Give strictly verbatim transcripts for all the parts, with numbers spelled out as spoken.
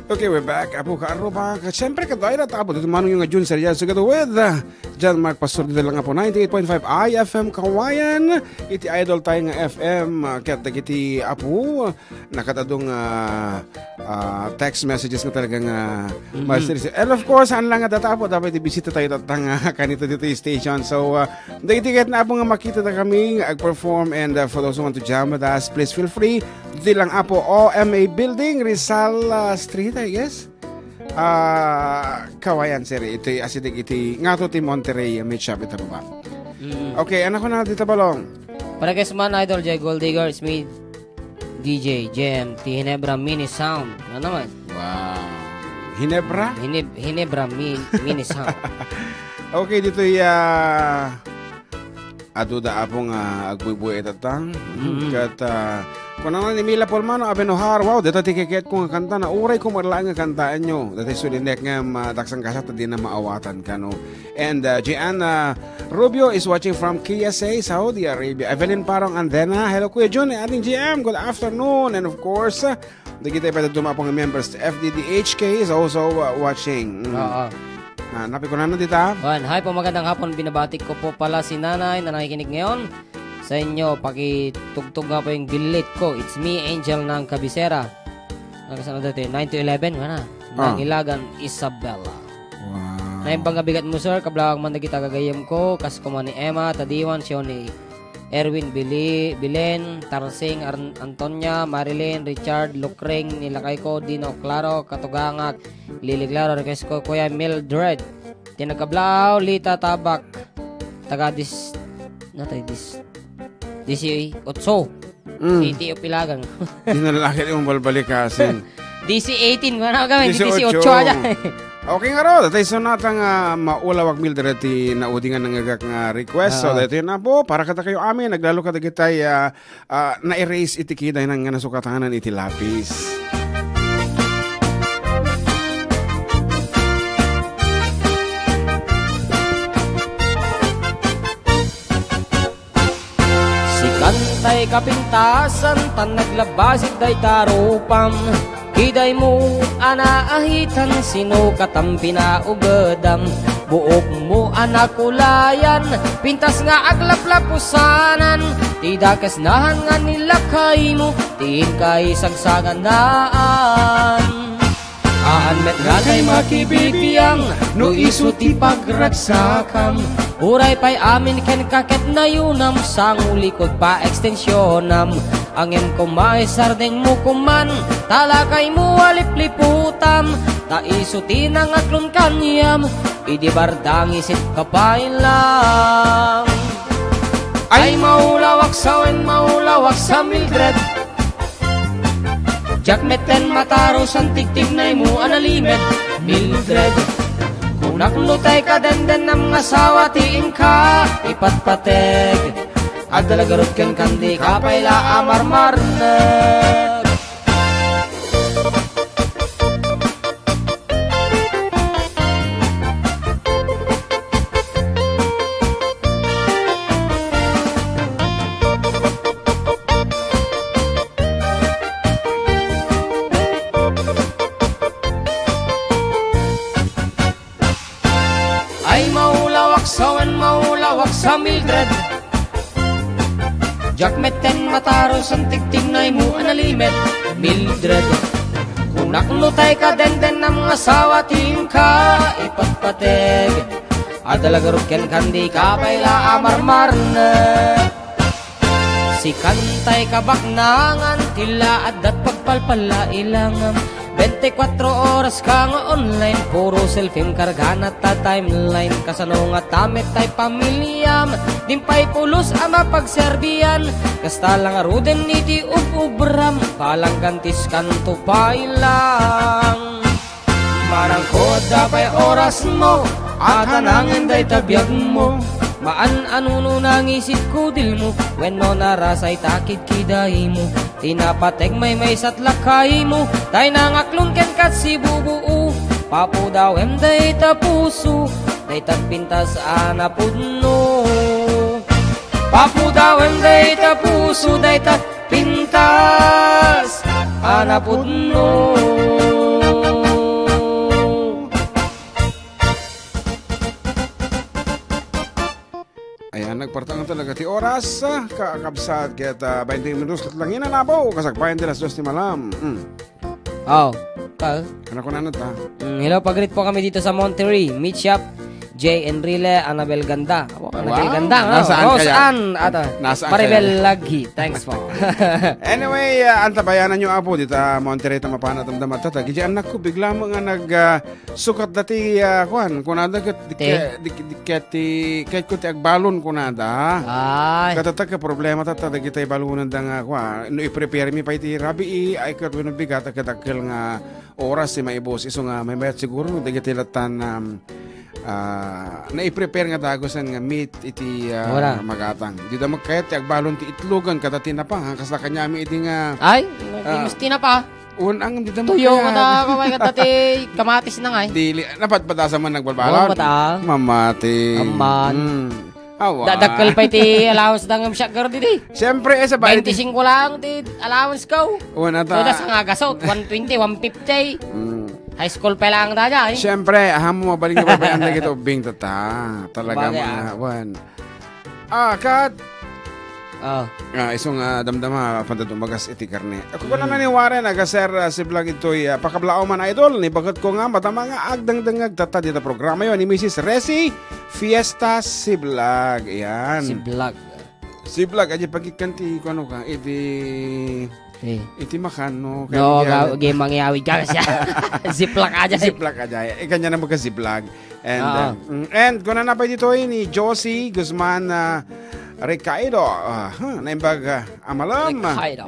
Okay, we're back. Apo ka Aruba. Siyempre, kadua ita, Apo, dito manong yung June Serial. Together with uh, John Mark Pastor dito lang, Apo, ninety-eight point five I F M Kawayan. Iti idol tayo nga F M. Uh, kaya dagiti, Apo, nakatadong uh, uh, text messages nga talaga nga Mm-hmm. Master. And of course, ang lang nga data, Apo, dapat ibisita tayo tatang uh, kanito dito yung station. So, uh, dagiti ket na, Apo, nga makita na kami, ag-perform. And uh, for those who want to jam with us, please feel free. Dito lang, Apo, O M A Building, Rizal uh, Street, I guess. Ah, Kawayan, sir. Iti asideg iti ngato ti Monterrey, may shop ita baba. Mm. Okay, anak ko na dita balong. Para kay Suman Idol J Gold Digger Smith, D J J M, ti Hinebra Mini Sound. Ano naman? Wow. Hinebra? Hineb Hinebra Mi Mini Sound. Okay, dito ya. Adu da, Apo, nga agbuybuy ita tang. Mm. Ket, ah, kunana ni Mila Polmano, Abenohar, wow, deta ti keket ko nga kanta na uray ko met laeng nga kantaenyo. Deta sulinek nga madaksan kasa ta dina maawatan kano. And, uh, Gian, uh, Rubio is watching from K S A, Saudi Arabia. Evelyn Parong Andena, hello, Kuya Jun, ating G M, good afternoon. And of course, uh, dagiti pwede dumapong members, F D D H K is also uh, watching. Mm. Oo. Ah, napi ko na dita. Wan, hi po, magandang hapon. Binabatik ko po pala si Nanay na nakikinig ngayon. Sa inyo, pakitugtog nga po yung billit ko. It's me, Angel ng Kabisera. Nagkasama dito, nine to eleven, mana. Ah. Ng Ilagan, Isabela. Wow. Naimbang nga bigat mo, sir. Kablawag man dagiti gagayem ko. Kas kuma ni Emma, Tadiwan, Sioni, Erwin, Bili, Bilen, Tarsing, Ar- Antonia, Marilyn, Richard, Lukring, nilakay ko, Dino, Claro, Katugangak, Lily Claro, request ko, Kuya Mildred. Ti nagkablaw, Lita Tabak. Taga dis-, natay dis-, disiotso. Mm. City of Ilagan. Di na lalaki di mong balbalikasin. D C eighteen, wala kami, D C eighteen. Disiotso aja. Okay nga ro, dati so nata nga maulawak Mildred ti naudingan nga gak nga request. So, ah, dati na po, para kata kayo amin, naglalo ka dagitay, ah, ah, na-erase iti kiday nga nasukatanan iti lapis. Sikantay kapintasan, tan naglabasik dayta rupam. Kidaymo a naahitan, sino katam pinaubedam? Buokmo a nakulayan, pintas nga aglaplapusanan. Ti dakes nahan nga nilakaymo, ti inka isagsaganaan. Aan met natay makibibiang, no isu ti pagragsakam. Uray pay amin kenka ket nayunam, sangulikod pa ekstensionam. Angem koma isardengmo koman, talakaymo a lipliputam. Ta isu ti nangaklon kaniam, idi bardangisit kapailam. Ay, maulawak sawen maulawak sa Mildred. Diak metten matarusan tigtignaymo a nalimed, Mildred. Kunak no tay kadendennam nga asawa ti inka ipatpateg. Adda la garud kenka dika pay la a marmarneg. Ay, maulawak sawen maulawak sa Mildred. Diak metten matarusan tigtignaymo a nalimed, Mildred. Kunak no tay kadendennam nga asawa ti inka ipatpateg. Adda la garud kenka dika pay la a marmarneg. Sikantay kabaknangan, ti la addat pagpalpalla ilangam. Bente kuatro oras ka nga online, puro selfiem kargana ta timeline. Kasano nga ta met tay pamiliam, dimpay pulos a mapagserbian. Kasta la ngaruden iti ub-ubram, palanggantiskanto pay lang. Marangko, adda pay orasmo, atanangen dayta biagmo. Maan a nuno nangisit kudilmo, wenno narasay ta kidkidaymo. Ti napateg maymaysa ti lakaymo, tay nangaklon kenka ti bubuo. Papudawem dayta puso, dayta pintas a napudno. Papudawem dayta puso, dayta pintas a napudno. Tanga talaga ti oras, ah, kakabsat, ket, ah, bainti minutos ket lang inanabaw, kasakbayan ti alas dos ti malam. Mm. Aw. Kal? Ano ko na ta? Mm, hello, pag-greet po kami dito sa Monterrey. Meet shop, Jay Enrile, Annabel Ganda. Awa, Annabel Wow. Ganda, ah. Nasaan Rose kaya? Ann, at, ah, Nasaan Maribel kaya? Laghi. Thanks po. Anyway, ah, antabayanan nyo, Apo, dita Monterrey, ta mapan-an damdama ta. Iti anak ko, bigla mo nga nag, ah, sukat dati, ah, kuan, kunada ket, di Ti? ke-, di, di, ket ti, ket ko ti agbalon, kunada. Ay. Katata ka problema, tata, dagiti balonen da nga, kuan, no i-prepare mi pa iti rabii, ay ket wenno bigat, ket dakkel nga oras ti maibus, isu nga maymayat siguro dagiti latan, um, ah, nai-prepare nga dagusen nga meat iti, ah, Wala. magatang. Dida magkayat ti agbalon ti itlogan kada tinapa, ha? Kasla kaniami idi nga Ay, Ah. imus tinapa. Un-, ang dida Tuyo magkayat. Kada kaway kada ti kamatis na nga eh. Dili, napatpatasan man nagbalbalon. Wala mata. Mamati. Amman. Hmm. Awa. Dadakkel pa iti allowance da ngem siya, girl, didi. Siyempre, eh, sa bahay. Twenty-five lang ti allowance ko. Una ta. Kaya sa nga gasot, one twenty, one fifty. Mm. High school pa lang da dyan, eh. Siyempre, aham mo, mabalik na pa ba ang nagit ubing tata? Talaga, Bagay, mga, ah. wan. Ah, kat. Ah. Ah, isu nga damdama, panda dumagas iti karne. Ako ko na Hmm. naniwari, naga Sir, ah, Siblag itoy, ah, pakablaoman, idol. Ni bagat ko nga, madama nga agdangdangag tata dita programa yon. Ni Missus Resi, Fiesta Siblag. Ayan. Siblag. Siblag, aja pagikkan ti, kuno ka, iti, Eh. iti makan, no? No, Kaya ga-, ga-, mangyawid ka siya. Ziploc aja. Ziploc aja. Ikanya na magka-Siblag. And, Ah. uh, mm, and kuna na pa dito ni Josie Guzman, uh, Ricardo. Uh, huh, naimbag, uh, amalam. Ricardo.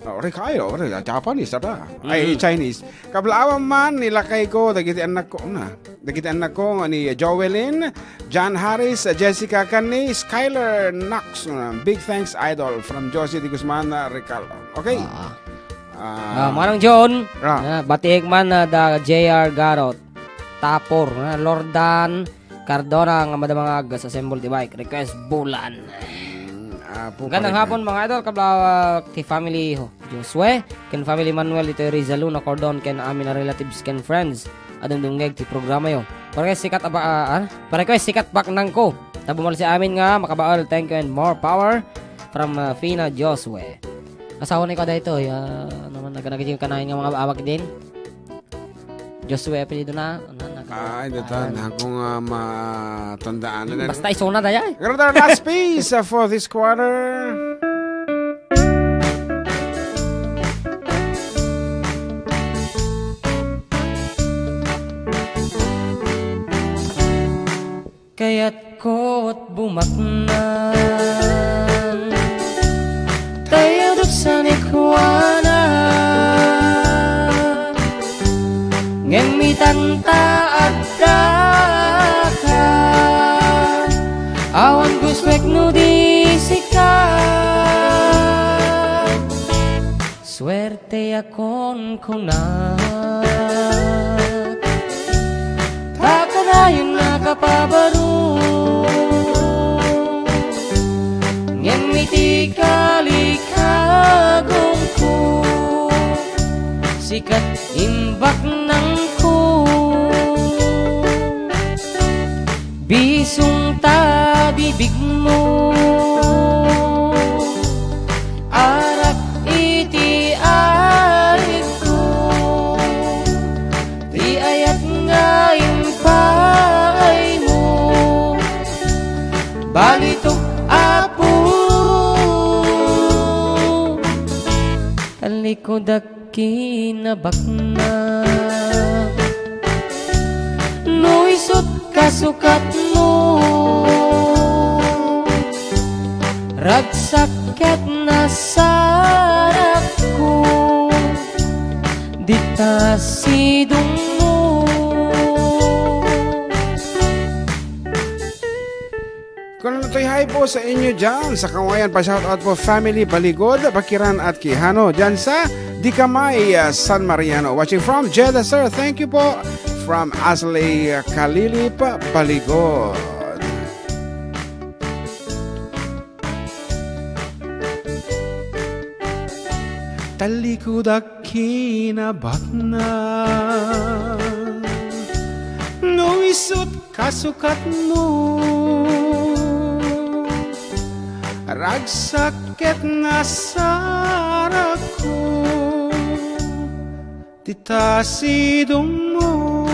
Oh, Ricardo, Ricardo, Japanese, ata. Ay, Mm. Chinese. Kablaawam man, ni lakay ko, dagiti anak ko, na. Dagiti anak ko, nga ni Joelyn, John Harris, Jessica, ken ni Skyler Knox. Uh, big thanks, idol, from Josie de Guzman, uh, Ricardo. Okay? Ah. Ah. Ah, Manong John, Ah. ah, batiek man, ah, da J R Garot, Tapor, ah, Lordan, Cardona, nga madama nga agas, assemble ti bike, request bulan. Mm, apo, Gandang pare. hapon, mga idol, kabla, ah, ti family ho. Josué, ken family Manuel, itoy Rizaluna Cordon, ken amin a relatives, ken friends, a dumdumngeg ti programa yo. Pare sikat aba, ah, ah, pare ko sikat baknang ko. Tabumal si amin nga makabaal, thank you and more power from, ah, Fina Josué. Asawa ni ko daytoy, ah, naman naganagan yung kanain nga mga awag din. Josué apelyido na, na, nag- Ay, dito, ah, na kung, ah, matandaan na. Basta isuna da yan. Another last piece, uh, for this quarter. Kayat ko't bumaknang, ta yadut sanikuana. Ngem itan ta addaka, awan gustuek no di sika. Suerteakon kunak, ta kanayon a kapabaro. Ngem iti kalikagongko, sikat imbaknangko. Bisong ta bibigmo, arak iti arigko, ti ayat nga impaaymo, balitok a puro. Talikudak kinabaknang, no isut' kasukatmo, ragsak ket nasarakko, dita sidongmo. Kunana toy hi po sa inyo dyan sa Kawayan. Pa-shoutout po, family Baligod, Bakiran at Quijano dyan sa Dicamay, ah, San Mariano. Watching from Jeddah, sir. Thank you po. From Asley, ah, Kalilip, Baligod. Talikudak kinabaknang, no isut' kasukatmo. Ragsak ket nasarakko ti tasidongmo.